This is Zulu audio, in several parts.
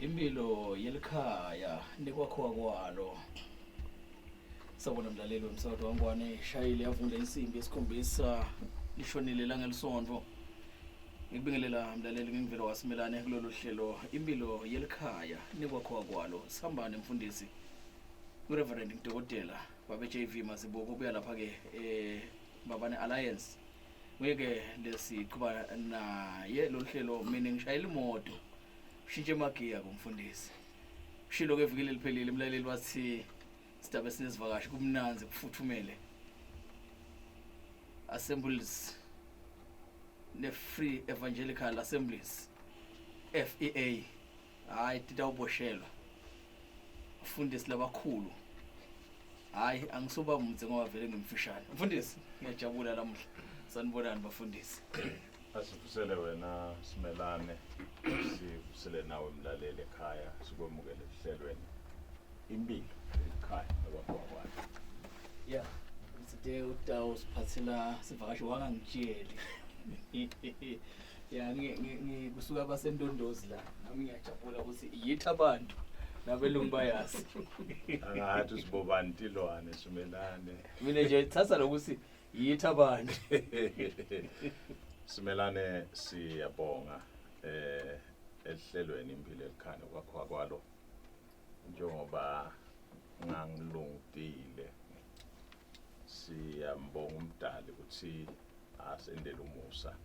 Impilo yelikhaya nekwakhiwa kwalo. Sawubona mlaleli wemsakazo wangwane ishayile yavunda insimbi yesikhombisa lishonile langelisonto. Ngikubingelela mlaleli ngingivelo wasimelane kulolu hlelo impilo yelikhaya nekwakhiwa kwalo. Sihamba nemfundisi uReverend Mdokotela babe JV Mazibuko ubuya lapha ke eh Mbabane Alliance. Ngeke lesiqhuba naye lolu hlelo mina ngishayela imoto. Ushintshe emagiya kumfundisi. Ushilo ke evikini eliphelile umlaleli wathi sidaba esinesivakashi kumnanzi kufuthumele. Assemblies ne-Free Evangelical Assemblies FEA hayi titawuboshelwa mfundisi labakhulu hayi angisuba mudze ngoba vele ngimfishane mfundisi ngiyajabula lamuhla sanibonani bafundisi Asivusele wena Simelane, sivusele nawe mlaleli ekhaya, sikwemukele ehlelweni impilo ekhaya nakwakho. Ya, sithe utawusiphathela sivakashi wangangitsheli. Ya kusuka abasendondozi la. Nami ngiyajabula ukuthi yithi abantu nabelungu bayazi. Angathi usibobani tilwane Simelane. Mina nje thatha lokuthi yithi abantu. Simelane siyabonga eh ehlelweni impilo elikhaya kwakho kwalo njengoba ngangilungile siyambonga umdali ukuthi asendele umusa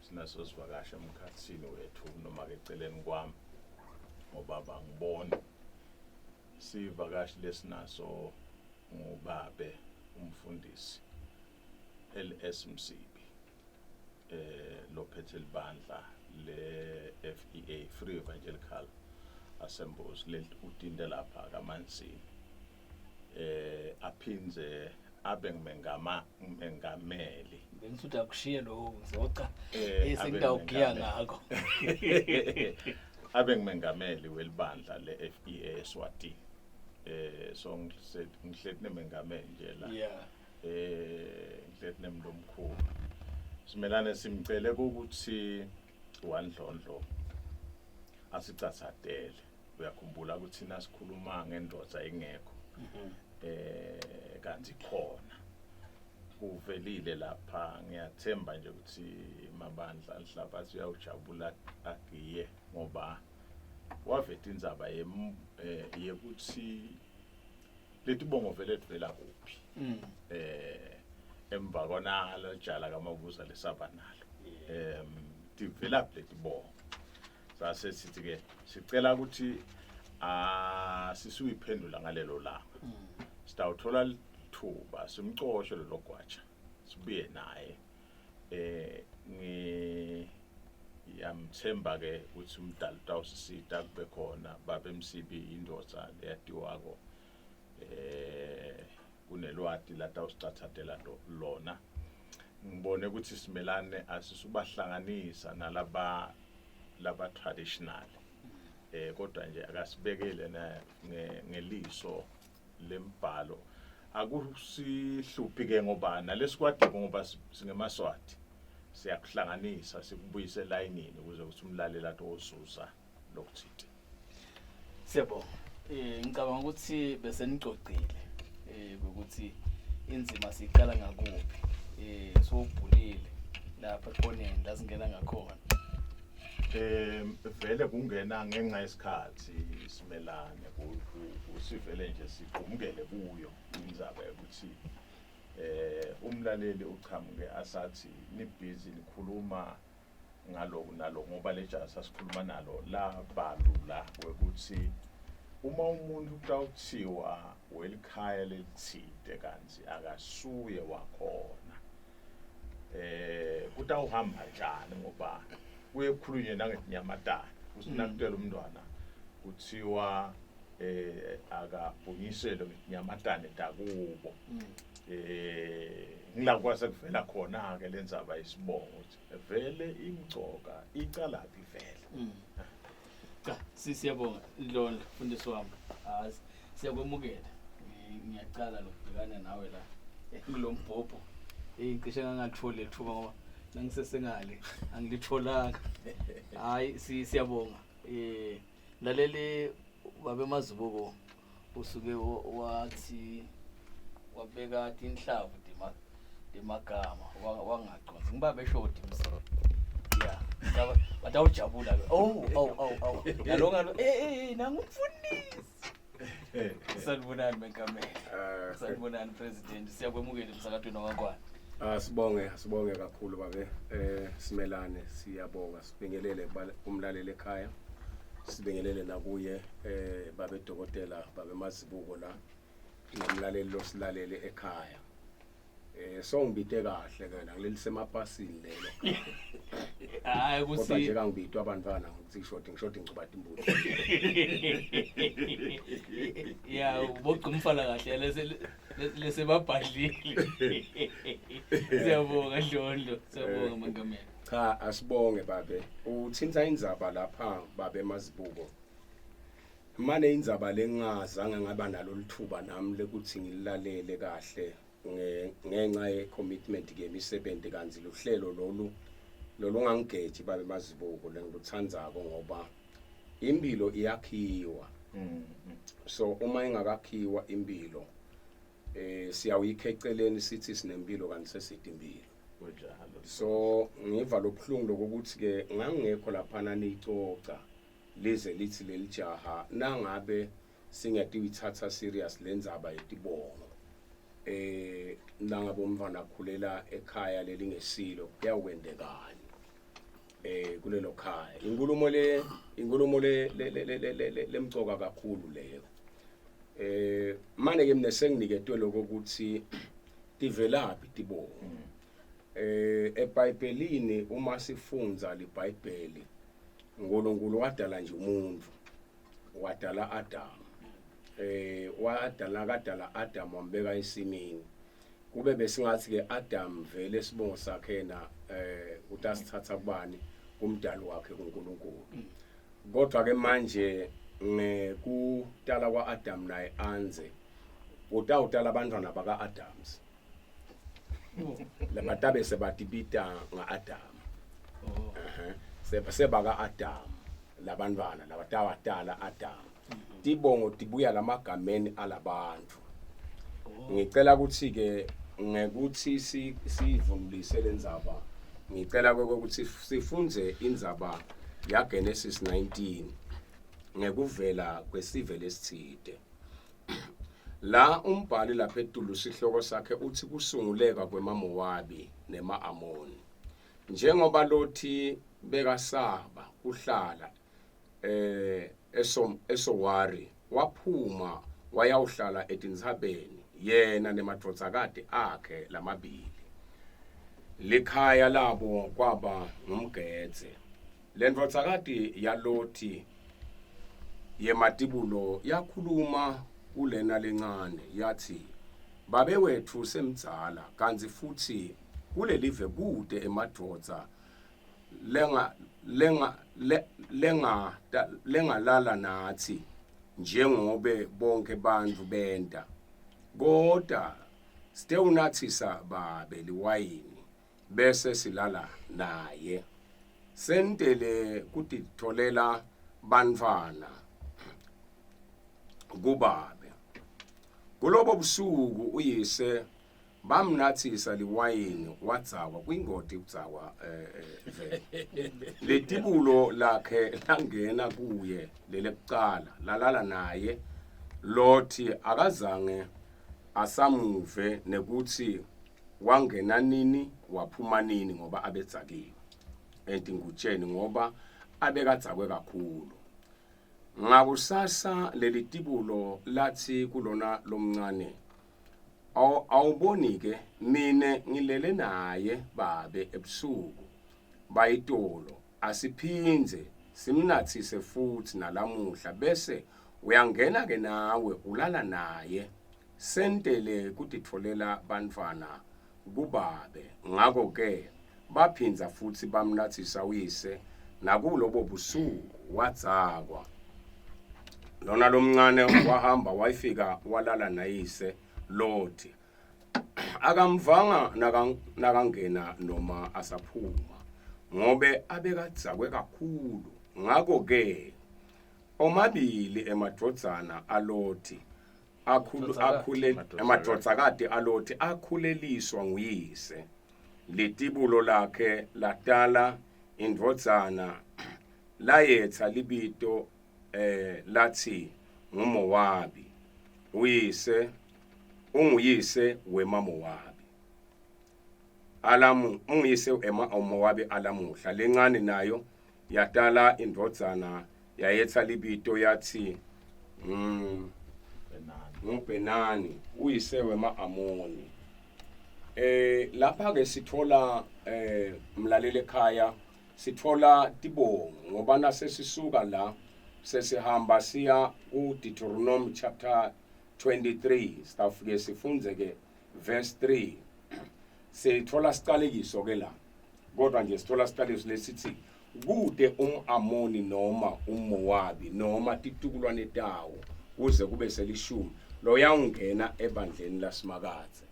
sinaso sivakasha emkhathini wethu noma ke eceleni kwami ngoba bangiboni sivakashi lesinaso ngubabe umfundisi LS Msibi eh lophethe libandla le FEA Free Evangelical Assemblies lelutinte lapha kaMansini eh aphinze abe ngimengama mengameli Bengisuthi akushiye lokho ngizoca esengidawugiya ngakho. Abe ngumengameli welibandla le-FEA eSwatini. So ngihleti nemengameli nje la. Ngihleti nemntu omkhulu. Simelane simcele ukuthi wandlondlo asicathatele. Uyakhumbula ukuthi nasikhuluma ngendoda ingekho. Kanti khona. Kuvelile lapha ngiyathemba nje ukuthi mabandla Nhlabathi uyawujabula agiye ngoba waveta indzaba yekuthi letibongo vele tivela kuphi. Emva konalo jala kaMabuza lesaba nalo. Tivelaphi letibongo. Sase sithi ke sicela ukuthi sisuyiphendula ngalelo langa. Sitawuthola lithuba simcoshe lelo gwaja sibuye naye. Ngiyamthemba ke ukuthi umdali utawusisita kube khona babe Msibi indoda leyatiwako kunelwati latawusicathatela lona. Ngibone ukuthi simelane asisubahlanganisa nalaba laba traditional kodwa nje akasibekele ngeliso lembhalo. Akusihluphi ke ngoba nalesikwati ngoba singemaswati siyakuhlanganisa sikubuyise elayinini ukuze ukuthi umlaleli atozuza lokuthite. Siyabonga. Ngicabanga ukuthi bese nigcogcile ukuthi inzima siqala ngakuphi. Sobhulile lapha ekhoneni la singena ngakhona. Vele kungena ngenxa yesikhathi simelane kusivele nje sigqumukele kuyo indzaba yokuthi umlaleli uchamuke asathi ni busy nikhuluma ngaloku naloku ngoba le jazi sasikhuluma nalo labalula ukuthi uma umuntu kutawuthiwa welikhaya lelithide kanti akasuye wakhona kutawuhamba njani ngoba kuye kukhulunywe nangetinyamatane kusinakutela umntwana kuthiwa akabhunyiselwe ngetinyamatane takubo. Ngila kwase kuvela khona ke lenzaba isibongo ukuthi vele imgcoka icalaphi vele. Cha, Siyabonga Ndlondlo mfundisi wami. Ah, siyakwemukela. Ngiyaqala lokubhekana nawe la kulo mbhobho. Eh cishe ngangalitholi lethuba ngoba nangisesengale angilitholanga. Hayi, siyabonga. Laleli babe Mazibuko usuke wathi wabeka tinhlavu timagama wangaconsi ngibabe shoti mzini yeah batawujabula ke. Oh oh oh oh, ngalo ngalo, eh eh, nangumfundisi. Sanibonani mengameli. Sanibonani president, siyakwemukela emsakatweni wakwaNgwane. Asibonge, sibonge kakhulu babe Simelane, siyabonga, sibingelele kumlaleli ekhaya. Sibingelele nakuye babe dokotela, babe Mazibuko la nomlaleli losilalele ekhaya. So ngibite kahle ke la ngilesemapasini lelo. Hayi. Kodwa kusi nje kangibitwa abantwana ngokuthi shoti ngishoti ngicuba timbuti. Ya, ubogcumfala kahle lese lese babhadlile. Siyabonga Dlondlo, siyabonga mengameli. Cha, asibonge babe. Uthinta indzaba lapha babe Mazibuko. Mane indzaba lengazange ngaba nalo lithuba nami lekuthi ngilalele kahle ngenxa ye commitment ke imisebenzi, kanzi luhlelo lolu lolungangigeji babe Mazibuko lengiluthandzako ngoba impilo iyakhiwa. So uma ingakakhiwa impilo, siyawuyikheceleni sithi sinempilo kanti sesithi impilo. Kunjalo. So ngiva lobuhlungu lokuthi ke ngangekho laphana niyicoca lize lithi lelijaha nangabe singiyatiyithatha serious lendzaba yetibongo, nangabe umntwana akhulela ekhaya lelingesilo kuyawukwendekani kulelo khaya. Inkulumo le lemcoka kakhulu leyo. Manje ke mina senginiketwe lokho ukuthi tivelaphi tibongo. EBhayibhelini, uma sifundza liBhayibheli, uNkulunkulu wadala nje umuntu, wadala Adam, wadala kadala Adam, wambeka ensimini. Kube besingathi ke Adam vele sibongo sakhe na utasithatha kubani? Kumdali wakhe, kuNkulunkulu. Kodwa ke manje ngekutala kwaAdam naye anze utawutala abantwana baka Adams labatabe sebatibita ngaAdam. Oh. Sebaka Adam labantwana labatawatala Adam. Tibongo tibuya lamagameni alabantu. Ngicela ukuthi ke ngekuthi sivunulise lendzaba, ngicela ukuthi sifunze indzaba ya Genesis 19 ngekuvela kwesive lesitsite. La umbhali lapha etulu sihloko sakhe uthi kusunguleka kwemaMowabi nema-Amoni. Njengoba Lothi bekasaba kuhlala eSowari, waphuma wayawuhlala etintsabeni, yena nemadvodzakati akhe lamabili. Likhaya labo kwaba ngumgedze. Lendvodzakati yaLothi yematibulo yakhuluma kulena lencane yathi, "Babe wethu semdzala, kantsi futhi kulelive kute emadvodza lengalala nathi njengobe bonke bantfu benta. Kodwa sitewunatsisa babe liwayini bese silala naye, sentele kutitfolela bantfwana kubabe." Kulobo busuku uyise bamnathisa liwayini wadzakwa, kwingoti kudzakwa vele. Letibulo lakhe langena kuye lelekucala, lalala naye. Lothi akazange asamuve nekuthi wangena nini waphuma nini ngoba abedzakiwe entingutsheni, ngoba abekadzakwe kakhulu. Ngakusasa leli tibulo lathi kulona lomncane, "Awuboni ke mine ngilele naye babe ebusuku bayitolo, asiphindze simnathise futhi nalamuhla, bese uyangena ke nawe ulala naye, sentele kutitfolela bantfwana kubabe." Ngako ke baphindza futhi bamnathisa uyise nakulobo busuku, wadzakwa. Lona lomncane wahamba wayifika walala nayise Loti. Akamvanga nakangena noma asaphuma ngobe abekadzakwe kakhulu. Ngakho ke omabili emadvodzana aLoti akhulu akhule emadvodzakati aLoti akhuleliswa nguyise. Litibulo lakhe latala indvodzana layetsa libito lathi nguMowabi. Uyise unguyise wemaMowabi. Alamu unguyise emaMowabi alamuhla. Lencane nayo yatala indvodzana yayetsa libito yathi nguBhenani uyise wema-Amoni. Lapha ke sithola mlaleli ekhaya sithola tibongo ngoba nasesisuka la sesihamba siya ku Deuteronomy chapter 23 sitafike sifunze ke verse 3 sithola siqalekiso ke la kodwa nje sithola siqalekiso lesithi kude umAmoni noma umMowabi noma titukulwane tawo kuze kube selishumi loyawungena ebandleni lasimakadze.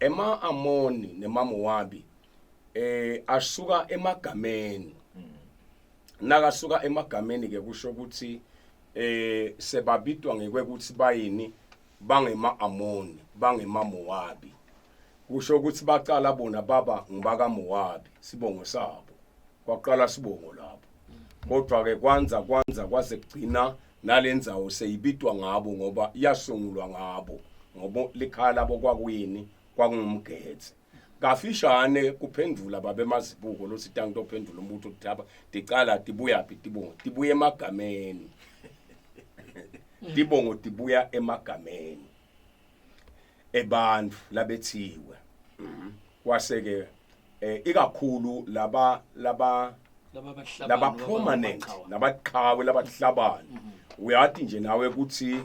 Ema Amoni nemaMowabi asuka emagameni. Nakasuka emagameni ke kusho ukuthi sebabitwa ngekwekuthi bayini bangema Amoni bangema Mowabi. Kusho ukuthi baqala bona baba ngibaka Mowabi sibongo sabo. Kwaqala sibongo lapho. Kodwa ke kwanza kwaze kugcina nalendzawo seyibitwa ngabo ngoba yasungulwa ngabo ngoba likhaya labo kwakuyini kwakungumgetse. Kafishane kuphendvula babe Mazibuko lothi tangi tophendvula umbuto uthi ticala tibuya phi tibongo tibuya emagameni. Tibongo tibuya emagameni ebantfu labethiwe. Kwase ke ikakhulu laba laba laba prominent labaqhawe labahlabani. Uyati nje nawe ukuthi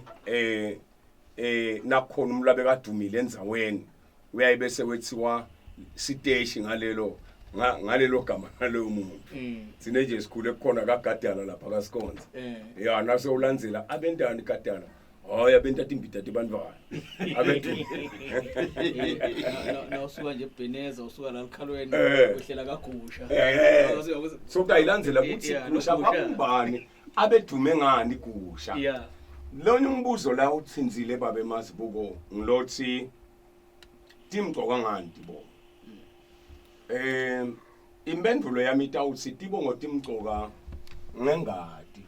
nakhona umuntu abekadumile endzaweni uyaye bese wethiwa siteshi ngalelo ngalelo gama naloyo muntu. Sine nje sikhule kukhona kaGadala lapha kaSikhonza. Ya nase ulandzela abentani Gadala. Hayi abenta timbita tibantwana. Abetu. Na usuka nje eBheneza usuka la likhalweni uhlela kaGusha. So kuyayilandzela ukuthi Gusha kwakumbani abedume ngani Gusha. Lona umbuzo la uthinzile babe Mazibuko ngilothi timgcoka ngani tibongo. Impendulo yami itawuthi tibongo timgcoka ngengati.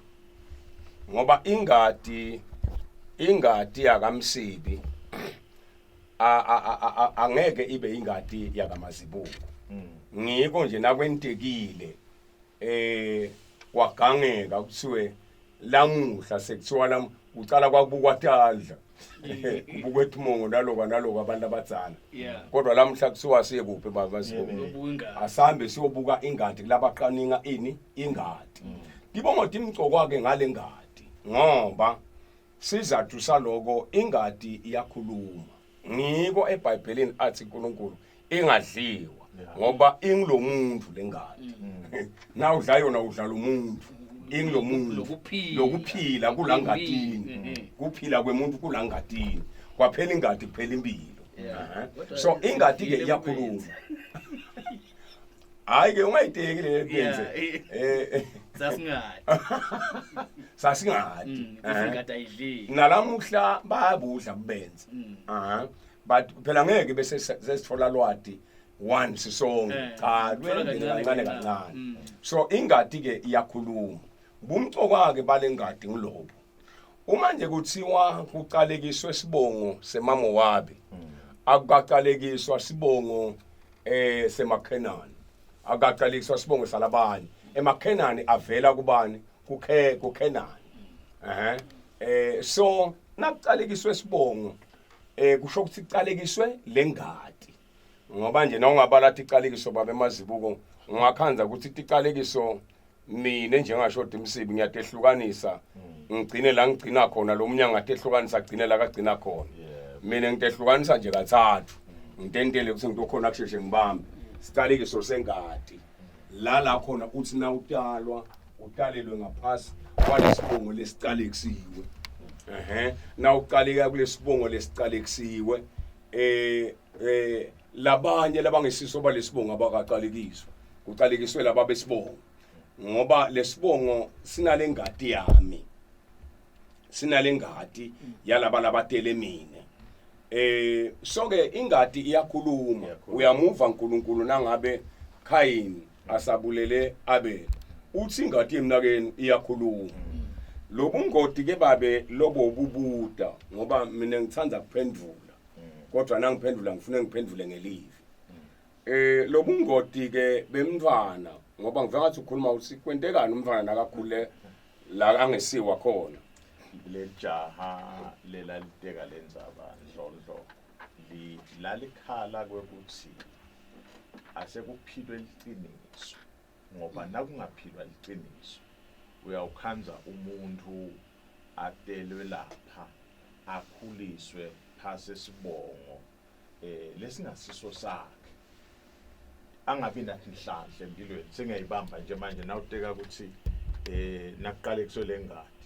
Ngoba ingati yakaMsibi angeke ibe ingati yakaMazibuko. Ngiko nje nakwentekile kwagangeka kuthiwe lamuhla sekuthiwa lam ucala kwakubukwa tandla kubukwe thimongo nalokwa nalokwa abantu abadzala. Kodwa lamuhla kuthiwa siye kuphi baba Mazibuko? Asambe siyobuka ingadi kulabaqaninga ini ingadi. Tibongo timcokwa ke ngale ngadi ngoba sizathu saloko ingadi iyakhuluma. Ngiko eBhayibhelini athi uNkulunkulu ingadliwa ngoba ingilomuntu lengadi. Na udla yona udla lo muntu. Ingilomuntu lokuphila kulangadini. Kuphila kwemuntu kulangadini. Kwaphela ingadi kuphela impilo. So ingadi ke iyakhuluma. Hayi ke ungayiteki le benze. Sasingadi. Sasingadi. Ingadi ayidliwa. Nalamuhla bayabudla kubenze. But phela ngeke bese sesithola lwati one sisonke. Cha lwendele kancane kancane. So ingadi ke iyakhuluma. Bumcoka ke balengadi ngilobo. Uma nje kuthiwa kuqalekiswe sibongo semaMowabi akukaqalekiswa sibongo semaKhenani akaqalekiswa sibongo salabanye. EmaKhenani avela kubani? kuKhenani. So nakuqalekiswe sibongo kusho ukuthi kuqalekiswe lengadi. Ngoba nje nawungabala tiqalekiso babe Mazibuko ungakhanza ukuthi tiqalekiso mina njengasho Dimsibi ngiyatehlukanisa ngigcine la ngigcina khona lo munye angatehlukanisa agcine la kagcina khona. Mina ngitehlukanisa nje kathathu ngitentele ukuthi ngitokhona kusheshe ngibambe. Siqalekiso sengadi la la khona uthi na utalwa utalelwe ngaphasi Kwalesibongo lesicalekisiwe. Ehhe, nawuqaleka kulesibongo lesicalekisiwe, labanye labangesiso balesibongo abakaqalekiswa, kuqalekiswe laba besibongo, ngoba lesibongo sinalengati yami, sinalengati yalaba labatele mina. So ke ingati iyakhuluma. Uyamuva uNkulunkulu nangabe Cain asabulele Abel, uthi ingati yemnakenu iyakhuluma. Lobungoti ke babe lobo bubuda, ngoba mina ngithanda kuphendula, kodwa nangiphendula ngifuna ngiphendule ngelivi. Lobungoti ke bemntwana, ngoba ngive ngathi ukhuluma uthi kwentekani umntwana nakakhule la angesiwa khona. Lelijaha lelaliteka lendzaba Ndlondlo lalikhala kwekuthi asekuphilwe liciniso, ngoba nakungaphilwa liciniso uyawukhandza umuntu atelwe lapha, akhuliswe phasi esibongo lesingasiso sakhe, angabi nathi nhlanhla empilweni. Sengiyayibamba nje manje nawuteka ukuthi nakuqale kuswe lengadi,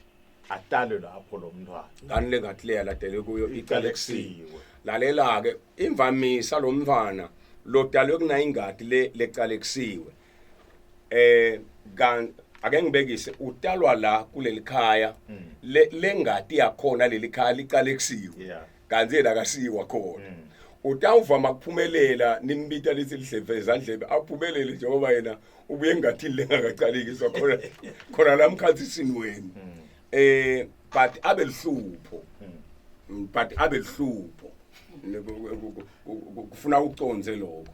atalwe lapho lo mntwana. Ngani lengadi leya ladele kuyo icalekisiwe. Lalela ke, imvamisa lo mntwana lodalwe kuna ingadi le lecalekisiwe, kan ake ngibekise, utalwa la kuleli khaya, lengadi yakhona leli khaya licalekisiwe, kanti yena akasiwa khona. Utawuvama kuphumelela, nimbita lithi lihleve ezandlebe, aphumelele njengoba yena ubuye engathini lengakacalekiswa khona khona la mkhathisini wenu, but abe lihlupho, but abe lihlupho. Kufuna uconze lokho.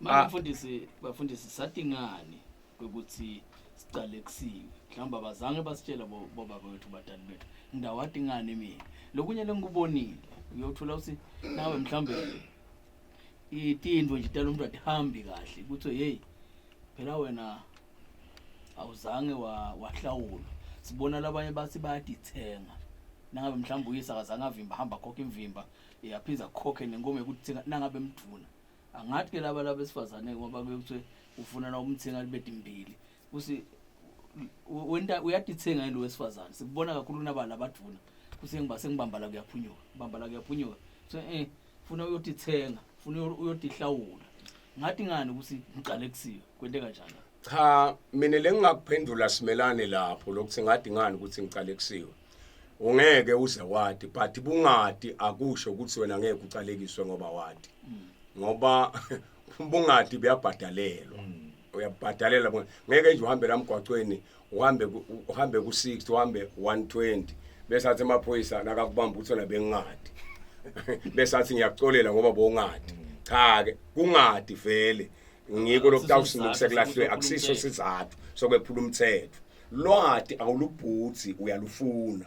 Manje mfundisi, bafundisi, sathi ngani ukuthi sicalekisiwe? Mhlawumbe abazange basitshela bobaba wethu, badali bethu. Ngidawati ngani mina lokunye lengikubonile, uyothola ukuthi nawe mhlawumbe itinto nje talo umuntu atihambi kahle, kuthi hey, phela wena awuzange wahlawulwa. Sibona labanye bathi bayadithenga, nangabe mhlawumbe uyise akazange avimba, hamba khokha imvimba, yaphinza akhokhe nenkomo yokuthenga nangabe mdvuna. Angathi ke laba labesifazane, ngoba kuye kuthiwe ufuna na umthenga libe timbili, kusi wenta uyatithenga yini lo wesifazane? Sikubona kakhulu naba labadvuna, kusengiba sengibamba la kuyaphunyuka, bamba la kuyaphunyuka. So funa uyotithenga, funa uyotihlawula. Ngathi ngani ukuthi ngicalekisiwe? Kwente kanjani? Cha, mina lengingakuphendula simelane lapho lokuthi ngathi ngani ukuthi ngicalekisiwe, ungeke uze wati, but bungati akusho ukuthi wena ngeke ucalekiswe ngoba wati, ngoba bungati buyabhadalelwa, uyabhadalela. Ngeke nje uhambe la emgwaqweni, uhambe ku-60, uhambe 120, bese athi amaphoyisa nakakubamba uthi wena bengingadi, bese athi ngiyakucolela ngoba bowungadi. Cha ke, kungadi vele ngiko lokutawusinukise kulahlwe, akusiso sizathu sokwephula umthetho. Lwati awulubhudzi, uyalufuna.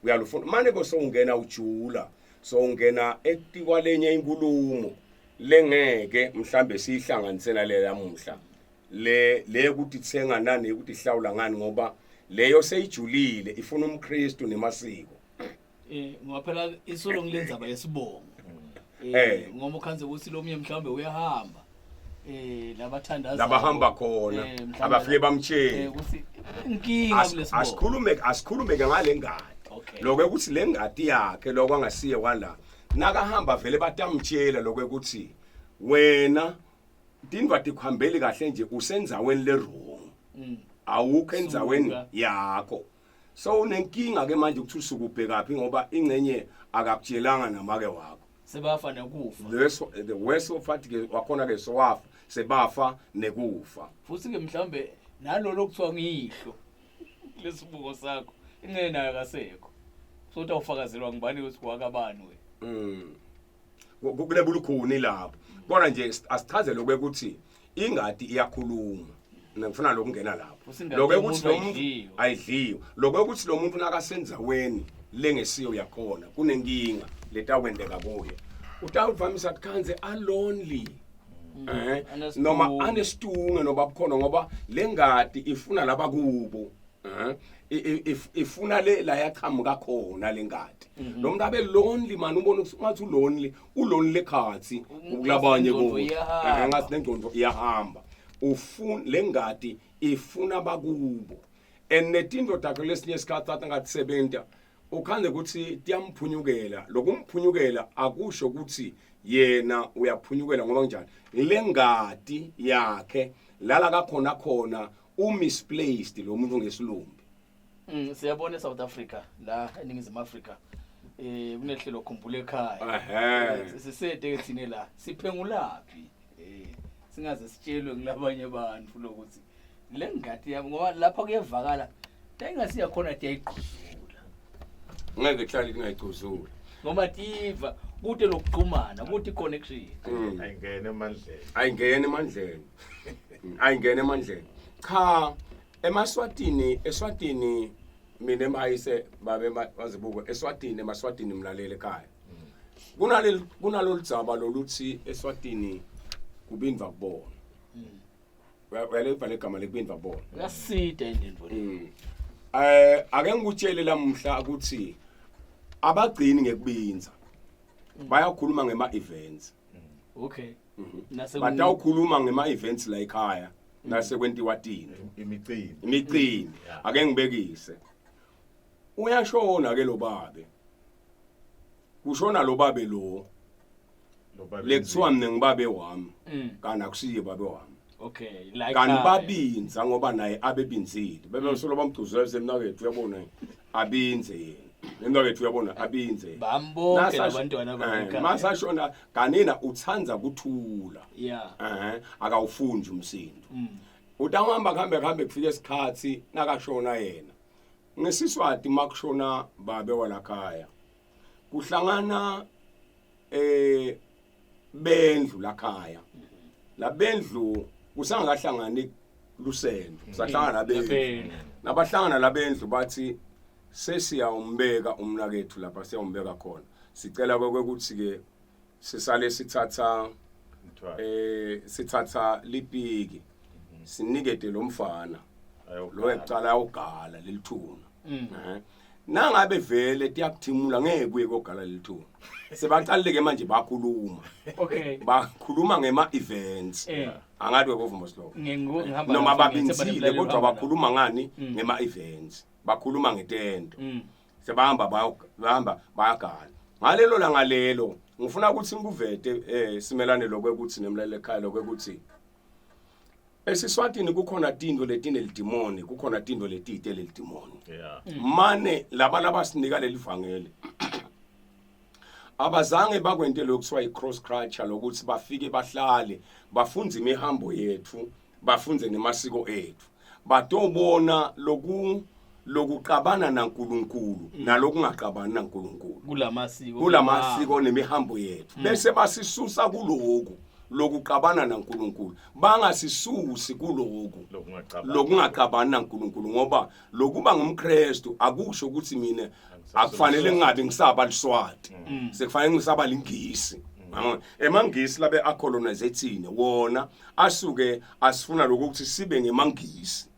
Uyalufuna manje ko sowungena ujula, sowungena etikwalenye inkulumo lengeke mhlambe siyihlanganise nale lamuhla, le ukuthi thenga nani, ukuthi hlawula ngani, ngoba leyo seyijulile, ifuna umKristu nemasiko. Ngoba phela isolo ngilenzaba yesibongo, ngoba ukhanze ukuthi lo munye mhlawumbe uyahamba labathandaza labahamba khona, abafike bamtshele ukuthi inkinga kulesibongo. Asikhulume ke ngale ngadi, lokho ukuthi le ngadi yakhe lokho angasiye wala, nakahamba vele batamtshela lokho ukuthi wena tindwa tikuhambeli kahle nje, usendzaweni le wrong, awukho endzaweni yakho. So unenkinga ke manje ukuthi usuke ubhekaphi, ngoba ingcenye akakutshelanga namake wakho. Sebafa nekufa. Leso the worst of it ke wakhona ke, sowafa, sebafa nekufa. Futhi ke mhlambe nalolo kuthiwa ngiyihlo lesibuko sakho, ingeke nayo kasekho, so utawufakazelwa ngubani ukuthi wakabani wena? Kulebulukhuni lapho, kodwa nje asichaze lokho ukuthi ingadi iyakhuluma. Mina ngifuna lokungena lapho. Futhi ingadi lokho ukuthi yomuntu lo muntu ayidliwa. Ayidliwa. Lokho ukuthi lo muntu nakasendzaweni lengesiyo yakhona, kunenkinga letakwendeka kuye, utawuvamisa kukhanze alonely, Anesitunge. Noma anesitunge noba bukhona, ngoba lengadi ifuna laba kubo, ifuna le la yaqhamuka khona lengadi. Lo muntu abe lonely man, ubona ukuthi ungathi ulonely, ulonely ekhathi kulabanye nengqondo kubo. iyahamba. Ngathi nengqondo iyahamba, ufuna lengadi, ifuna bakubo. And netinto takhe lesinye isikhathi athi angatisebenta ukhande ukuthi tiyamphunyukela. Lokumphunyukela akusho ukuthi yena uyaphunyukela ngoba kunjani lengati yakhe lala kakhona khona umisplaced lo muntu ngesilumbi. Siyabona eSouth Africa la eNingizimu Afrika kunehlelo khumbula ekhaya. Sisede ke thina la siphengulaphi singaze sitshelwe ngilabanye abantu lokuthi le ngadi yami ngoba lapha kuyevakala ingasiya khona tiyayigquzula. Ngeke kuhlale kungayigquzula. Ngoba tiva kude lokuxhumana, kude connection. Ayingene emandleni. Ayingene emandleni. Ayingene emandleni. Cha eMaswatini, eSwatini mina emhayise babe bazibuko eSwatini, eMaswatini mlaleli ekhaya. Kunaleli kunalolu dzaba loluthi eSwatini kubindwa kubona. Uyaleva legama lekubindwa kubona. Uyasida indlu le. Ake ngikutshele lamhla ukuthi abagcini ngekubinza. Bayakhuluma ngema events. Okay. Nase batawukhuluma ngema events la ekhaya nasekwentiwa tini. Imicimbi. Imicimbi. Ake ngibekise. Uyashona ke lo babe. Kushona lo babe lo. Lekuthiwa mina ngibabe wami. Kana akusiye babe wami. Okay, like kanti babinza ngoba naye abebinzile. Bebe solo bamgcuzela semnakethu uyabona abinze yena. Emnakethu uyabona abinze. Bambonke labantwana bakhe. Masashona kanina uthanza kuthula. Yeah. Akawufunji umsindo. Utawuhamba kuhambe kuhambe kufike isikhathi nakashona yena. Ngesiswati makushona babe walakhaya. Kuhlangana bendlu lakhaya. Labendlu kusangakahlangani lusendo, kusahlangana labendlu. Nabahlangana labendlu bathi sesiyawumbeka umnakethu lapha siyawumbeka khona. Sicela ukuthi ke sisale sithatha sithatha lipiki sinikete lo mfana lo ekucala ayogala lelithuna. Nangabe vele tiyakuthimula ngeke kuye kogala lelithuna. Sebaqalile ke manje bakhuluma. Okay. Bakhuluma ngema events. Angathi wekuvuma siloko. Ngihamba noma babinzile kodwa bakhuluma ngani ngema events. Bakhuluma ngetento. Sebahamba bayahamba bayagala. Ngalelo langa lelo ngifuna ukuthi ngikuvete simelane lokwekuthi nemlaleli ekhaya lokwekuthi eSiswatini kukhona tinto letinelidimoni, kukhona tinto letite lelidimoni. Mane laba labasinika lelivangeli abazange bakwente lokuthiwa i-cross culture lokuthi bafike bahlale bafunze imihambo yethu, bafunze nemasiko ethu, batobona lokuqabana naNkulunkulu nalokungaqabani naNkulunkulu kulamasiko kulamasiko nemihambo yethu, bese basisusa kuloku lokuqabana naNkulunkulu, bangasisusi kuloku lokungaqabani naNkulunkulu, ngoba lokuba ngumKristu akusho ukuthi mina akufanele ngingabe ngisaba liswati, sekufanele ngisaba lingisi. Emangisi labe acolonize thina wona asuke asifuna lokuthi sibe ngemangisi.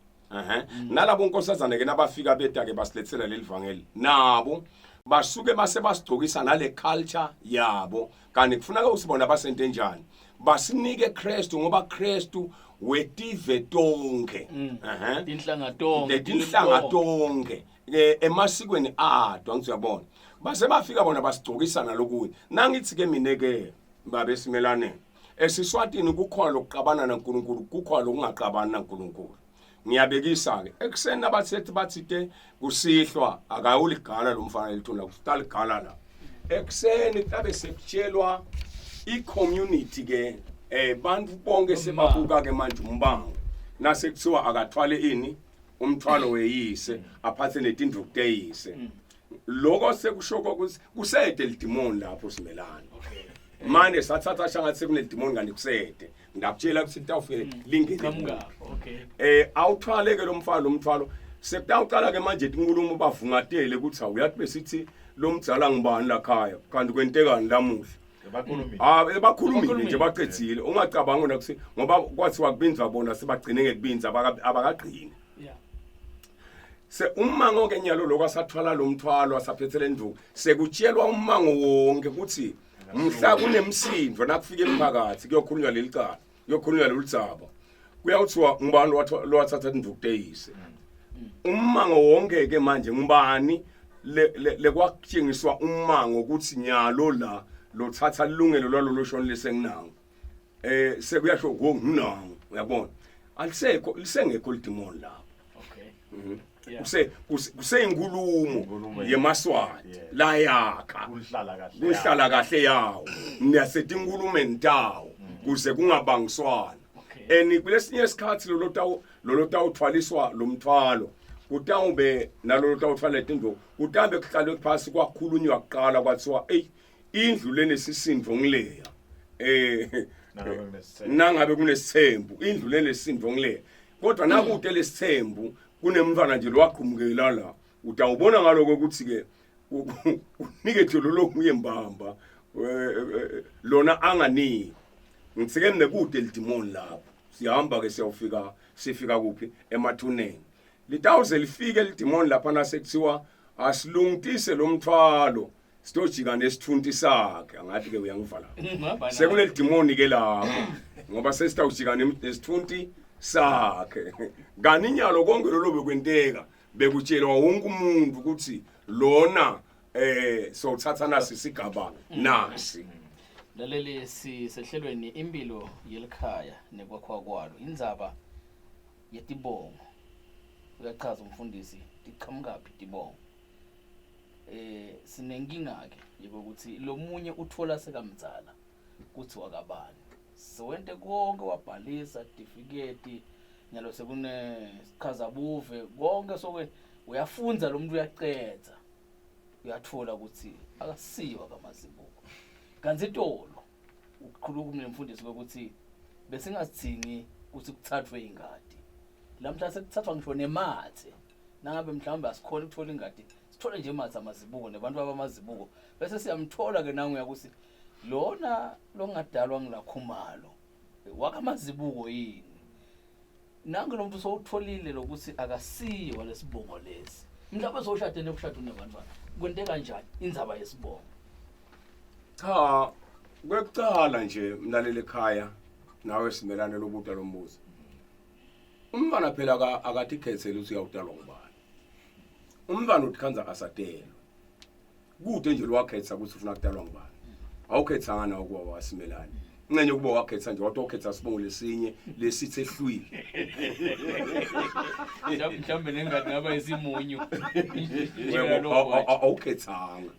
Nalabo nkosazana ke nabafika beta ke basilethela lelivangeli nabo basuke base basigcokisa nale culture yabo, kanti kufuneka usibona basente njani, basinike Kristu ngoba Kristu wetive tonke. Tinhlanga tonke, tinhlanga tonke emasikweni adwa ngiyabona base bafika bona basigcokisa nalokunye. Nangithi ke mina ke babe simelane eSiswatini kukhona lokuqabana naNkulunkulu, kukhona lokungaqabani naNkulunkulu. Ngiyabekisa ke ekuseni abathethi bathi ke kusihlwa akayuligala lo mfana lethuna kusitaligala la ekuseni tabe sekutshelwa i-community ke bantu bonke sebabuka ke manje umbango nasekuthiwa akathwale ini umthwalo weyise aphathe netinduku teyise. Lokho sekusho ukuthi kusede lidimoni lapho simelana. Manje sathatha shangathi sekunelidimoni kanti kusede. Ngakutshela ukuthi litawufike lingene. Okay. Awuthwale ke lo mfana lo mthwalo. Sekutawuqala ke manje inkulumo bavungatele ukuthi awuyathi besithi lo mdzala ngibani la khaya kanti kwentekani lamuhla. Bakhulumile. Bakhulumile nje baqedzile. Ungacabanga wena ukuthi ngoba kwathiwa kubinzwa bona sebagcine ngekubinza abakagcini. Yeah. Se ummango ke nyalo lokho asathwala lo mthwalo asaphethele induku sekutshelwa ummango wonke ukuthi mhla kunemsindo nakufika emphakathi kuyokhulunywa leli cala kuyokhulunywa lolu dzaba kuyawuthiwa ngubani lowathatha induku teyise. Ummango wonke ke manje ngubani lekwakutshengiswa ummango ukuthi nyalo la lothatha ilungelo lwalolo shonile senginawo. Sekuyasho ngonginawo uyabona. Alisekho lisengekho lidimoni lapho. Okay. Kuse kuseyinkulumo yemaSwati la yakha kuhlala kahle kuhlala kahle yawo nasetinkulumeni tawo kuze kungabangiswana. And kulesinye isikhathi lolo tawo lolo tawuthwaliswa lo mthwalo kutawube nalolo tawuthwala tindlu kutambe kuhlalwe phasi kwakhulunywa kuqala kwathiwa ey indlu lenesisindo ngileya Nangabe kunesithembu. Nangabe kunesithembu indlu lenesisindo ngileya, kodwa nakude lesithembu kunemntwana nje lowaqhumukela la utawubona ngaloko ukuthi ke unikethe lolo nguye mbamba lona anganiki. Ngitsike nekude lidimoni lapho sihamba ke siyawufika sifika kuphi emathuneni litawuze lifike lidimoni lapha nasekuthiwa asilungitise lo mthwalo sitojika nesithunti sakhe. Angathi ke uyangivala sekuneli dimoni ke lapho ngoba sesitawujika nesithunti sakhe kani inyalo konke lolo bekwenteka bekutshelwa wonke umuntu ukuthi lona sowuthatha nasi isigaba nasi. Laleli, sisehlelweni impilo yelikhaya nekwakhiwa kwalo, indzaba yetibongo. Uyachaza umfundisi tiqhamukaphi tibongo. Sinenkinga ke yokuthi lo munye uthola sekamdzala kuthi wakabani sewente konke wabhalisa certificate nyalo sekune sichaza buve konke sokwe uyafunza lo muntu uyacedza uyathola ukuthi akasiwa kaMazibuko. Kanti itolo ukukhuluma nemfundisi ukuthi besingasidingi ukuthi kuthathwe ingadi lamhla sekuthathwa ngisho nemathe nangabe mhlawumbe asikhona ukuthola ingadi sithole nje emathe amazibuko nebantu abamazibuko bese siyamthola ke nangu yakuthi lona longadalwa ngilakhumalo wakamazibuko yini. Nangu lo muntu sowutholile lokuthi akasiwa lesibongo lesi mhlawumbe sowushade nekushada unebantwana kwente kanjani indzaba yesibongo? Cha, kwekucala nje mlaleli ekhaya nawe simelane lobuta lombuzo. Umntwana phela akatikhetheli ukuthi uyawutalwa ngubani. Umntwana utikhandza asatelwe. Kude nje lwakhetha ukuthi ufuna kutalwa ngubani. Awukhethanga nawe kuba wasimelane. Incenye kuba wakhetha nje wathi wakhetha sibongo lesinye lesithe ehlwile. Mhlawumbe nengadi ngaba isimunyu. Yebo, awukhethanga.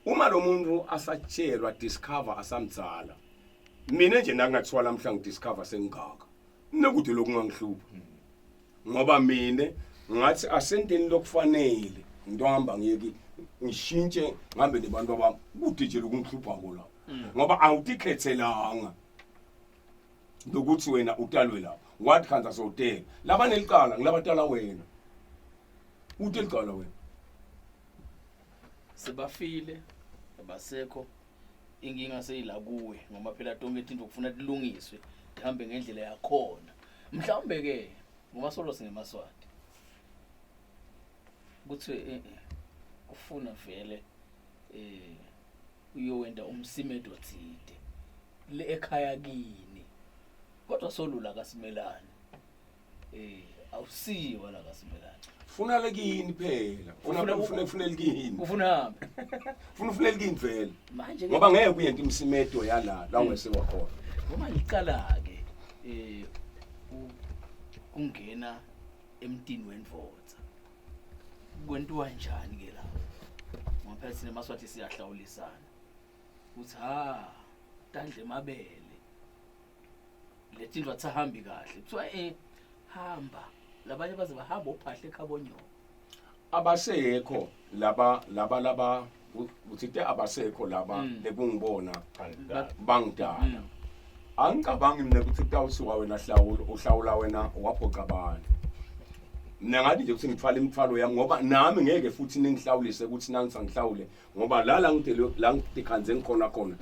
Uma lo muntu asatshelwa discover asamdzala. Mina nje nakungathiwa lamhla ngidiscover sengingaka. Nekude lokungangihlupha. Ngoba mina ngathi asenteni lokufanele ngitohamba ngiyeki ngishintshe ngihambe nebantu abami kude nje lokungihlupha la. Ngoba awutikhethelanga lokuthi wena utalwe lapho. Wathi khanza sowutela. Labanelicala ngilabatala wena. Ute licala wena. Sebafile abasekho inkinga seyila kuwe ngoba phela tonke izinto kufuna tilungiswe tihambe ngendlela yakhona. Mhlawumbe ke ngoba solo singemaswati kuthiwe kufuna vele uyowenda umsimedo thide le ekhaya kini kodwa solula kasimelane awusiwa la kasimelane. Funa lekini phela. Funa Ufuna- ufuna ufuna likini. Ufuna hambe Funa ufuna likini vele. Manje ke Ngoba ngeke kuyenta imsimedo yala la ungesewa khona. Ngoba liqala ke kungena emtini wendvodza kwentiwa njani ke lapho ngoba phela thina emaSwati siyahlawulisana uthi ha tandle emabele letinto athahambi kahle kuthiwa hamba labanye baze bahamba ophahle eKhabonyoka. Abasekho laba uthite abasekho laba lekungibona bangidala. Angicabangi mina ukuthi kutawusuka wena hlawula uhlawula wena waphoqa abantu. Mina ngathi nje ukuthi ngithwala imithwalo yami ngoba nami ngeke futhi ningihlawulise ukuthi nangithi angihlawule ngoba la la ngidele la ngidikhanze ngikhona khona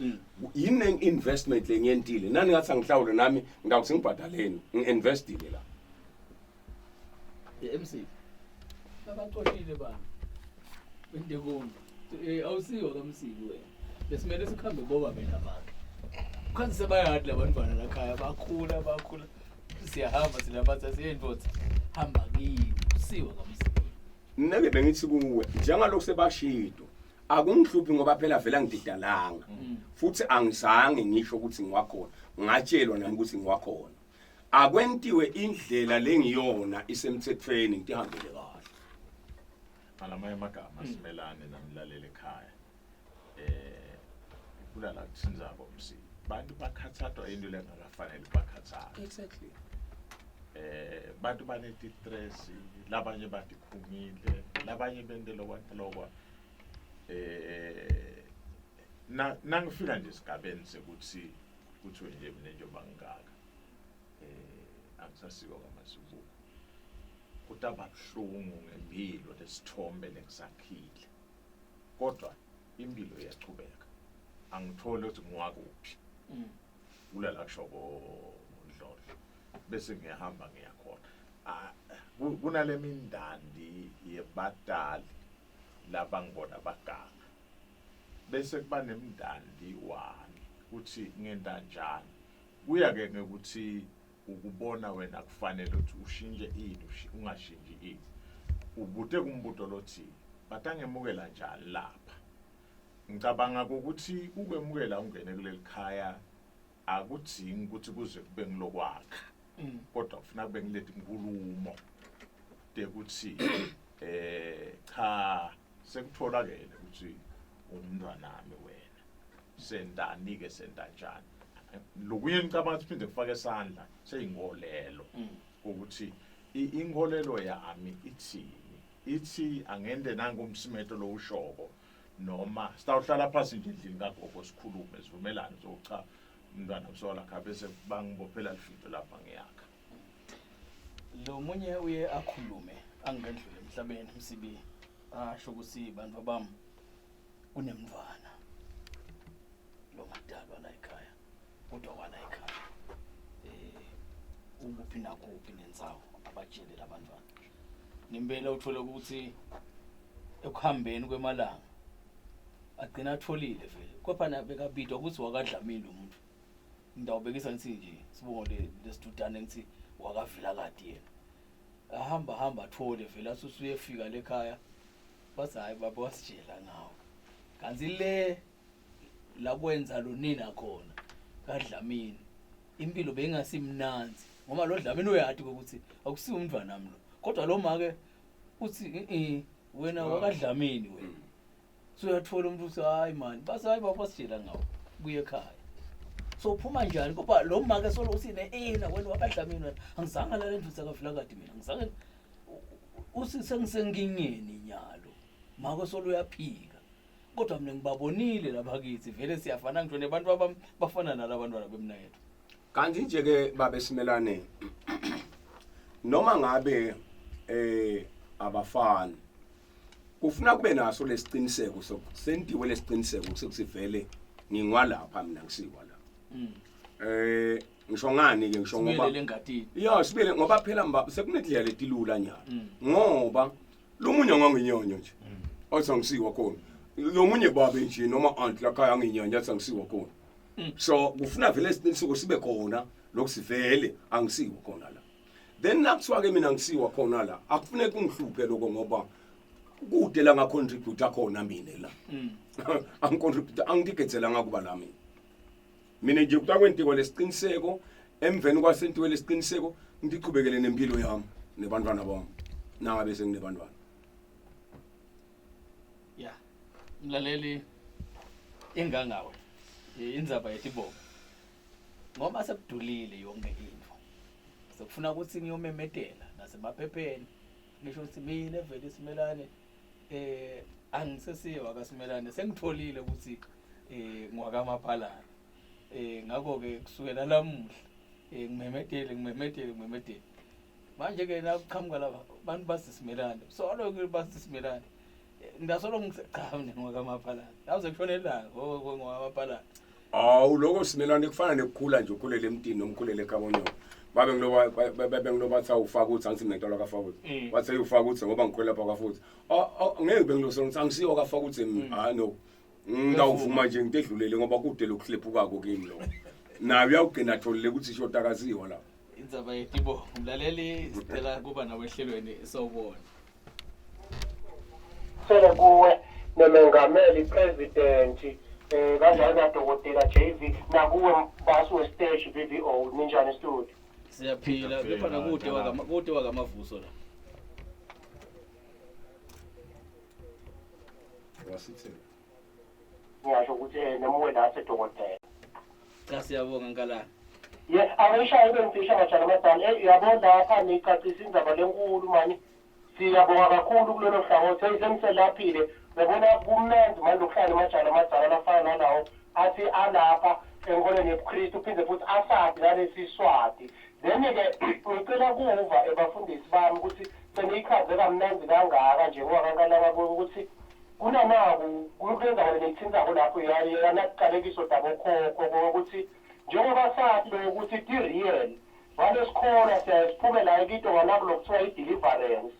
yini investment lengiyentile nani ngathi angihlawule nami ngawuthi ngibhadaleni ngi-investile la. MC abaxoshile bani indekumbi awusiwo kamsiki wena besimele sikhambe boba bena bakhe khanze sebayadi labantwana lakhaya bakhula bakhula siyahamba sinabathi asiyendvodza. Hamba kini usiwe kamsibi. Neke bengithi kuwe njengalokhu sebashido akungihluphi ngoba phela vele angididalanga futhi angizange ngisho ukuthi ngiwakhona, ngatshelwa nami ukuthi ngiwakhona. Akwentiwe indlela lengiyona isemthethweni, ngitihambele kahle. Ngalamanye amagama, simelane namlaleli ekhaya, kulala kuthinzako msi bantu bakhathathwa into lengakafanele bakhathathwe. Bantu baneti-stress, labanye batikhungile, labanye bente lokwa lokwa. Na nangifika nje esigabeni sekuthi kuthiwe nje mina njengoba ngingaka angisasiko kaMazibuko, kutaba buhlungu ngempilo lesithombe lengisakhile, kodwa impilo iyachubeka, angitholi ukuthi ngiwakuphi. Kulala kushoko Ndlodlo bese ngiyahamba ngiyakhona. Ah, kunale mindandi yebatali labangibona baganga, bese kuba nemndandi wami kuthi ngenta njani. Kuya ke ngekuthi ukubona wena kufanele ukuthi ushintshe ini, ungashintshi ini. Ubute kumbuto lothi batangemukela njani lapha. Ngicabanga ukuthi ukwemukela ungene kuleli khaya akudzingi ukuthi kuze kube ngilokwakha, kodwa kufuna kube ngileti nkulumo tekuthi cha, sekutholakele ukuthi umntwanami wena, sendani ke, senda njani. Lokunye ngicabanga ukuthi phinde kufake isandla seyinkolelo, ukuthi inkolelo yami ithini, ithi angende nangu umsimeto lo ushoko, noma sitawuhlala phasi nje endlini kagogo sikhulume sivumelane, so cha, umntwana kusola kha, bese bangibophela lifido lapha ngiyakha. Lo munye uye akhulume angendlule emhlabeni msibi, asho ukuthi bantu bami kunemntwana lo ngadalwa la ekhaya, kodwa wala ekhaya ukuphi nakuphi nendzawo abatshele labantwana. Nempela uthole ukuthi ekuhambeni kwemalanga agcina atholile vele, kodwa na bekabidwa ukuthi wakadlamini lo muntu. Ngidawubekisa ngithi nje sibongo lesidudane ngithi wakaVilakati yena. Ahamba hamba athole vele, athi usuyefika lekhaya bathi hayi baba wasitshela ngawo, kanti le la kwenza lo nina khona kaDlamini impilo beyingasimnanzi, ngoba lo Dlamini uyati ukuthi akusiwo umntwana nami lo, kodwa lo make uthi wena wakaDlamini wena. So uyathola umuntu uthi hayi man, base hayi baba wasitshela ngawo kuye ekhaya. So uphuma njani kodwa lo make solo uthi ne ena wena wakaDlamini wena, angizange lale ndlu kaVilakati mina, angizange uthi sengisenkingeni nyalo, make solo uyaphika, kodwa mina ngibabonile lapha kithi vele siyafana, ngisho nebantu abami bafana nalabantwana bemnayethu. Kanti nje ke babe simelane, noma ngabe abafani, kufuna kube naso lesiciniseko sentiwe lesiciniseko sekusivele ngingwalapha mina ngisiwa la. Ngisho ngani ke, ngisho ngoba sibuyelele engadini. Ya, sibuyele, ngoba phela mba sekunendlela letilula nyalo, ngoba lomunye anganginyanya nje athi angisiwa khona, lomunye babe nje noma aunt lakhaya anginyanya athi angisiwa khona. So kufuna vele isiqiniseko sibe khona lokusivele angisiwa khona la. Then nakuthiwa ke mina ngisiwa khona la, akufuneki ungihluphe lokho, ngoba kude la ngacontribute khona mina la. Angicontribute, angigedzela ngakuba la mina. Mina nje kutakwentiwa lesiqiniseko, emveni kwasentiwe lesiqiniseko ngiqhubekele nempilo yami nebantwana bami, nangabe senginebantwana. Ya mlaleli, ingangawe indzaba yetibongo, ngoba sekudulile yonke into, sekufuna ukuthi ngiyomemetela nasemaphepheni ngisho ukuthi mina vele simelane angisesiye wakasimelane, sengitholile ukuthi ngiwakamaphalana. Ngakho ke kusukela lamuhla ngimemetele ngimemetele ngimemetele. Manje ke nakuqhamuka laba bantu basisimelane, solo ke basisimelane, ngisolo ngise cha mina ngiwakamaphalana, awuze kushone ilanga ngiwakamaphalana. Awu, lokho simelane kufana nekukhula nje, ukhulele emtini noma ukhulele ekhabonyoko, babe ngiloba babe ngiloba athi awufaka ukuthi angithi mina ngitolwa kaFakutsi. Wathi ayufaka ukuthi ngoba ngikhwela lapha kwaFutsi, ngeke bengilosona ukuthi angisiyo kaFakutsi mina. Hayi no, ngawuvuma nje ngidedlulele ngoba kude lokuhlephukako kimi lokho, naye uyawugcina atholile ukuthi ishoda akaziwa lapho. Indzaba yetibongo. Mlaleli sicela kuba nawe ehlelweni sawubona. Sele kuwe nomengameli president kanjalo nadokotela JV nakuwe mbasi wesiteshi VVO ninjani studio. Siyaphila kepha nakude wakama kude wakamavuso la. Wasithela. Ngiyasho ukuthi nomuwe la sedokotela. Cha siyabonga Nkalanga. Ye angishaya ibe ngifisha majana amadala. Yabo lapha nicacisa indzaba lenkulu mani. Siyabonga kakhulu kulolo hlangothi seniselaphile. Uyabona kumnandi manje ukuhlala emajana amadala lafana nalawo athi alapha enkolweni yobuKristu uphinde futhi asadi nalesi Swati. Then-ke ngicela kuva ebafundisi bami ukuthi seniyichaze kamnandi kangaka nje ngoba kankalanga ukuthi kunanaku kulendawo leyithintsako lapho yanakuqalekiso tabokhokho ukuthi njengoba sathi lokuthi ti-real ngalesikhola siyaye siphume la ekito nganaku lokuthiwa i-deliverance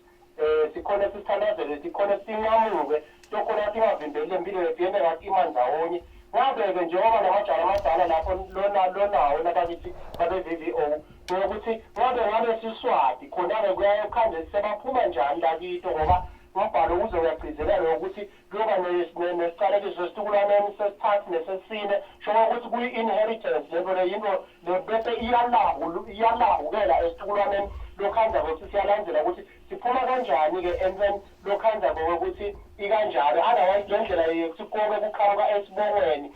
sikhona sisithandazele sikhona sinqamuke tokhona tingavimbeli lempilo yethu yente ngathi ima ndzawonye. Ngabe-ke njengoba namajana amadala lapho lonawo labakithi babe-VVO ngokuthi ngabe ngalesiswati khona-ke kuyaye kukhande sebaphuma njani lakito ngoba umbhalo uze uyagcizelela ukuthi kuyoba nesicalekiso esitukulwaneni sesithathu nesesine sho ukuthi kuyi-inheritance lento le yinto bese iyalahukela esitukulwaneni lokhanza ukuthi siyalandzela ukuthi siphuma kanjani-ke entweni lokhanza kokuthi ikanjalo. Otherwise le ndlela yokuthi konke kuqhamuka esibongweni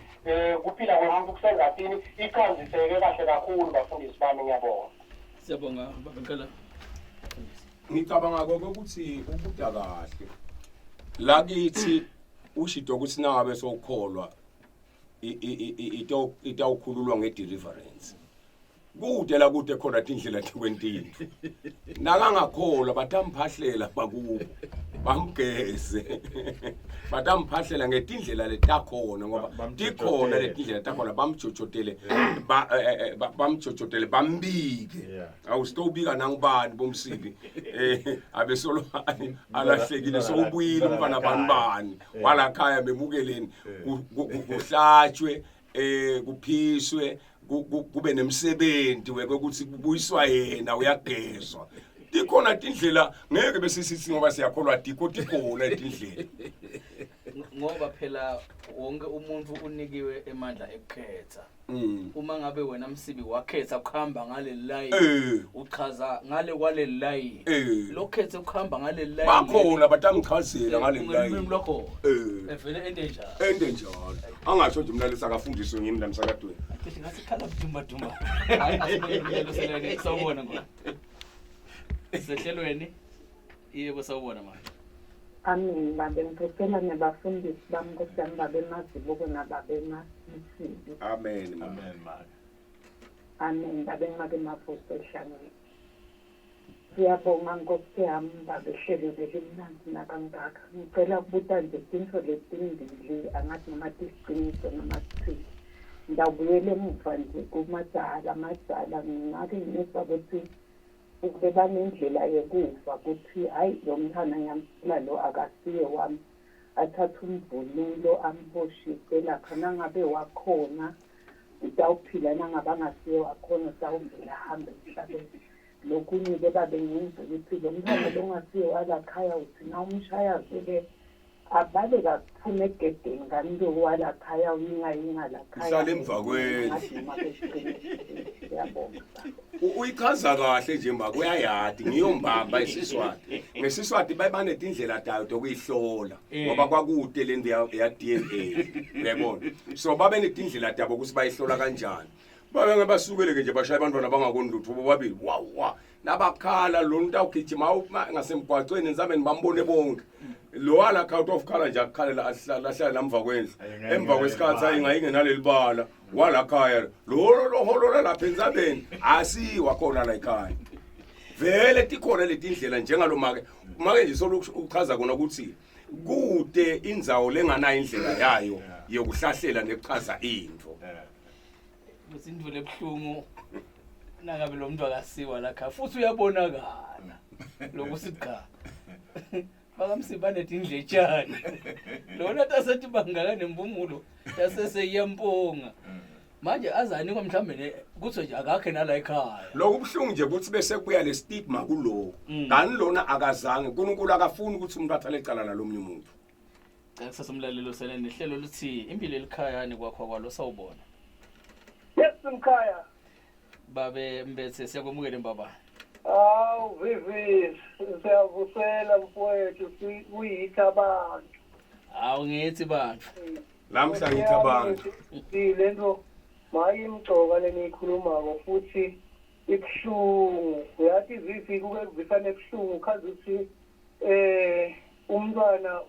kuphila kwemuntu kusengatini iqanziseke kahle kakhulu bafundisi bami ngiyabonga. Siyabonga baba Nkalanga. Ngicabanga ukuthi ubuda kahle. Lakithi ushido ukuthi nangabe sokukholwa itawukhululwa ngedeliverance. Kude la kude khona tindlela tekwentintfo. Nakangakholwa batamphahlela bakubo. Bamgeze. Batamphahlela ngetindlela letakhona ngoba tikhona letindlela takhona bamjojotele bamjojotele bambike. Awusitobika nangubani bomsibi. Abesolo alahlekile sowubuyile umfana bani bani walakhaya bemukeleni kuhlatshwe kuphiswe kube nemsebenzi wekuthi kubuyiswa yena uyagezwa. Tikhona tindlela ngeke bese sithi ngoba siyakholwa dikho tikhona tindlela. Ngoba phela wonke umuntu unikiwe emandla ekukhetha. Uma ngabe wena Msibi wakhetha ukuhamba ngale line uchaza ngale kwale line lokhethe ukuhamba ngale line bakhona batamchazela ngale line lokho evele ende njalo ende njalo angasho nje umlalisi akafundiswe ngimi la emsakadweni cishe ngathi khala dumba dumba. Hayi asibone selweni sawubona ngo sehlelweni. Yebo sawubona manje. Amen babe ngicela nebafundisi bami Nkosi yami babe Mazibuko nababe Msibi. Amen. Amen mama. Amen babe ngake mavuso ehlangene. Siyabonga Nkosi yami babe hlelo lelimnandi nakangaka. Ngicela ukubuta nje tintfo letimbili angathi noma tisiqiniso noma sithini. Ngiyabuyela emuva nje kumadzala madzala ngingake ngizwa ukuthi ube banendlela yekuva ukuthi hayi lo mntwana ngiyamthola lo akasiye wami athathe umvunulo amboshise lapha nangabe wakhona utawuphila nangabe angasiye wakhona utawuvela ahambe emhlabeni. Lokunye-ke babe ngenza ukuthi lo mntwana lo ongasiye walakhaya uthi nawumshaya vele abale kakuphuma egedeni kanti lo walakhaya uyingayinga lakhaya. Uhlala emva kwendlu. Siyabonga. Uyichaza kahle nje mbaka uyayadi ngiyombamba isiswati. Ngesiswati babanetindlela tayo tokuyihlola ngoba kwakude lento ya DNA uyayibona. So babe netindlela tabo ukuthi bayihlola kanjani. Babe ngabasukeleke nje bashaya abantwana bangakoni lutho bobabili wa nabakhala lo muntu awugijima ngasemgwaqweni enzameni bambone bonke. Lo wala out of color nje akukhalela ahlala ahlala lamva kwendlu. Emva kwesikhathi ayingayinge nalelibala walakhaya lo loholola lapha enzabeni asiwa khona la ekhaya. Vele tikhona letindlela njengalo make make nje solo uchaza kona ukuthi kude indzawo lenganayo indlela yayo yokuhlahlela nekuchaza into. Kuthi into lebuhlungu nangabe lo muntu akasiwa lakha futhi uyabonakala lokuthi cha bakamsiba banetindletshana lona tasethi bangaka nempumulo tasese iyamponga. Manje azanikwa mhlawumbe kuthi nje akakhe nala ekhaya. Lokhu kubuhlungu nje ukuthi bese kubuya le stigma kulo. Kanti lona akazange uNkulunkulu akafuni ukuthi umuntu athale icala nalomnye umuntu. Cha kusasa umlaleli usele nehlelo luthi impilo elikhaya nekwakho kwalo sawubona. Yes mkhaya. Babe Mbethe siyakwamukela mbaba. Hawu Vivi siyavusela mfowethu kuyithi abantu. Hawu ngithi bantu. Lamhla ngithi abantu. Lento mayimgcoka leniyikhulumako futhi ibuhlungu. Uyathi Vivi kuke kuvisane ebuhlungu khazi ukuthi umntwana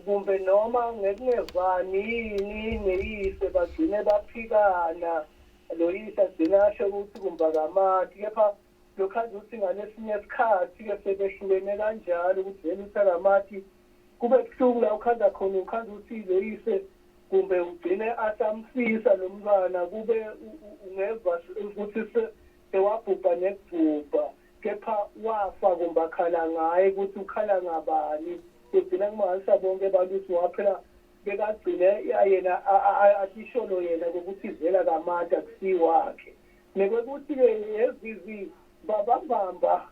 kumbe noma ngekungevani yini neyise bagcine baphikana lo yise agcine asho ukuthi kumbe akamathi kepha lokhazi ukuthi ngalesinye isikhathi-ke sebehlukene kanjalo ukuthi vele uthi akamathi kube buhlungu la ukhanda khona ukhanda ukuthi lo yise kumbe ugcine asamfisa lo mntwana kube ungeva ukuthi sewabhubha nekubhubha kepha wafa kumbe akhala ngaye ukuthi ukhala ngabani kugcina kumangalisa bonke abantu ukuthi waphela bekagcine yena atisholo yena kokuthi ivela kamata kusiwakhe nekwekuthi-ke yezizi babambamba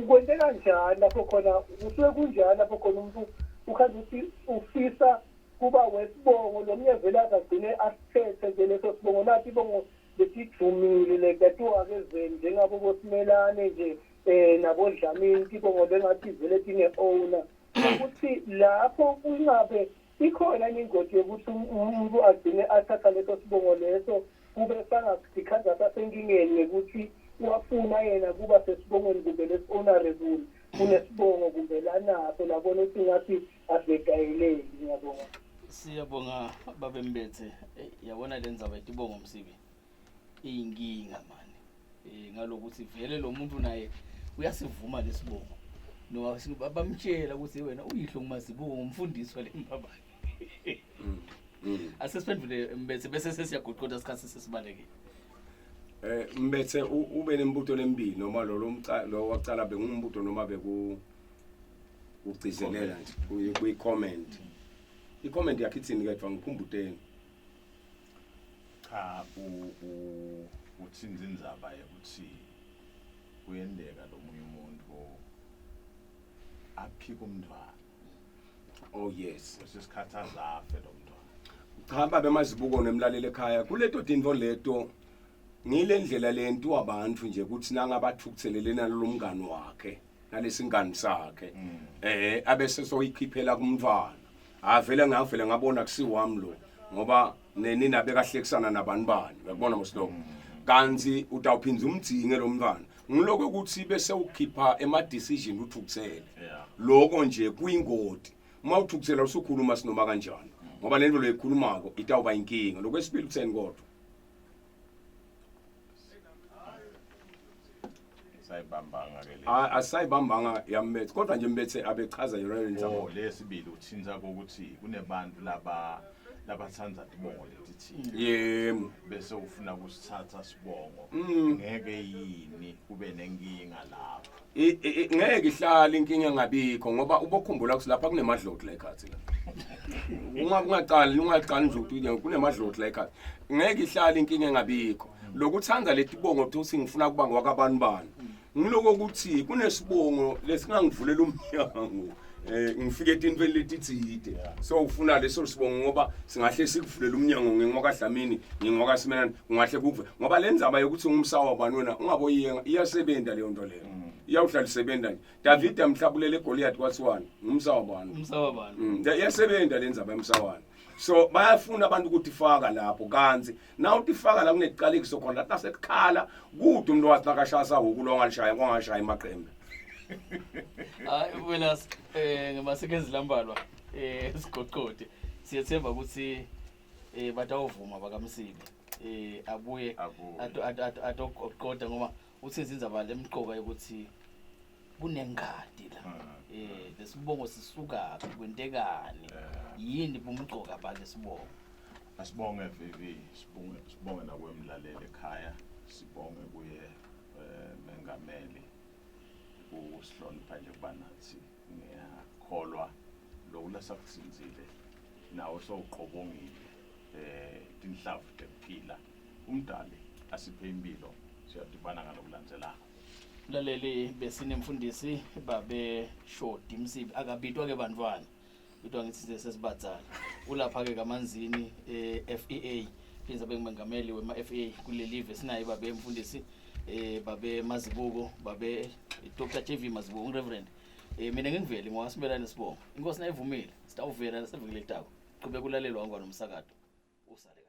kwenteka njani lapho khona kusuke kunjani lapho khona umuntu ukhazi ukuthi ufisa kuba wesibongo lo mnye vele azagcine asithethe nje leso sibongo nathi ibongo letidumile lekatiwake ezweni njengabo bosimelane nje nabodlamini tibongo lengathi vele tine-owner ukuthi lapho kungabe ikhona ingoti yokuthi umuntu agcine athatha leso sibongo leso kube sangasikhandla sasenkingeni ngekuthi wafuna yena kuba sesibongweni kumbe lesi-honorable kunesibongo kumbe lanaso labona ukuthi ngathi asibekayeleki. Ngiyabonga. Siyabonga babe Mbethe. Yabona le ndzaba yetibongo Msibi iyinkinga mani. Ngalokuthi vele lo muntu naye uyasivuma lesibongo. Noma bamtshela ukuthi wena uyihlo nguMazibuko ngumfundisi wale mbabane. Asesiphendule Mbethe bese sesiyagoqoda isikhathi sesibalekile. Mbethe ube nembuto lemibili noma lo lo waqala bengumbuto noma beku ugcizelela nje kuyi comment. I-comment yakhe ithini kodwa ngikhumbuteni. Cha uthinza indzaba yokuthi kuyendeka lo munye umuntu aphike umntwana. Oh yes. Kwesikhathi azafe lo mntwana. Cha babe Mazibuko nemlaleli ekhaya kuleto tintfo leto ngile ndlela lento abantu nje ukuthi nangabathukuthelele nalo mngani wakhe nalesingani sakhe abese soyikhiphela kumntwana avele ngavele ngabona kusiwami lo ngoba nenina bekahlekisana nabantu bani uyakubona mosiloko kanti utawuphinza umdzinge lo mntwana ngiloko ukuthi bese ukhipha ema decision uthukuthele lokho nje kuyingoti uma uthukuthela usukhuluma sinoma kanjani ngoba lento leyikhulumako itawuba inkinga lokwesibili utheni kodwa Sayibambanga ke le. Asayibambanga yambethe kodwa nje mbethe abechaza yona le ndzaba. Oh lesibili uthinta ukuthi kunebantu laba labathanda tibongo letithile. Yebo. Bese ufuna kusithatha sibongo. Ngeke yini kube nenkinga lapho. Ngeke ihlale inkinga engabikho ngoba ubokhumbula ukuthi lapha kunemadloti la ekhathi la. Ungaqali ungaqali nje ukuthi kunemadloti la ekhathi. Ngeke ihlale inkinga engabikho. Lokuthanda letibongo ukuthi ngifuna kuba ngwakabani bani. Ngiloko ukuthi kunesibongo lesingangivulela umnyango. Ngifike etintweni letitsite. So ufuna leso sibongo ngoba singahle sikuvulela umnyango ngingwakaDlamini, ngingwakaSimelane, ungahle kuve. Ngoba le ndzaba yokuthi ungumsawa bani wena ungaboyiyenga iyasebenza leyo nto leyo. Iyawuhlala isebenza nje. Davida mhlabulele eGoliath kwathiwani ngumsawa bani. Umsawa bani. Iyasebenza le ndzaba yomsawana. So bayafuna abantu ukuthi ifaka lapho kanti na utifaka la kuneqalekiso khona lapha sekukhala kude umuntu wathi nakashaya sahuku lo ngalishaya kwangashaya emaqembe. Hayi wena ngemasekenzi lambalwa sigoqode siyethemba ukuthi batawuvuma bakaMsibi abuye atogoqoda ngoba uthe izindzaba lemqoka ukuthi kunengadi la lesibongo sisuka kwentekani yini bumqoka balesibongo. Asibonge VV, sibonge nakwemlaleli ekhaya, sibonge kuye mengameli usihlonipha nje kuba nathi. Ngiyakholwa lokhu lasakuthinzile nawe sowuqobongile. Eh tinhlavu tekuphila. Umdali asiphe impilo siyadibana ngalokulandzelako. Mlaleli besinemfundisi babe Shodi Msibi akabitwa ke bantwana. Bitwa ngithi nje sesibadzala. Ulapha ke kaManzini eh FEA phindze abe ngumengameli wema FEA kuleli sinaye babe mfundisi eh babe Mazibuko babe Dr JV Mazibuko ngireverend. Eh mina ngingiveli ngowasimelane sibongo. Inkosi nayivumile sitawuvela naseviki letako. Qhubeka ulalelwa ngwa nomsakato. Usale.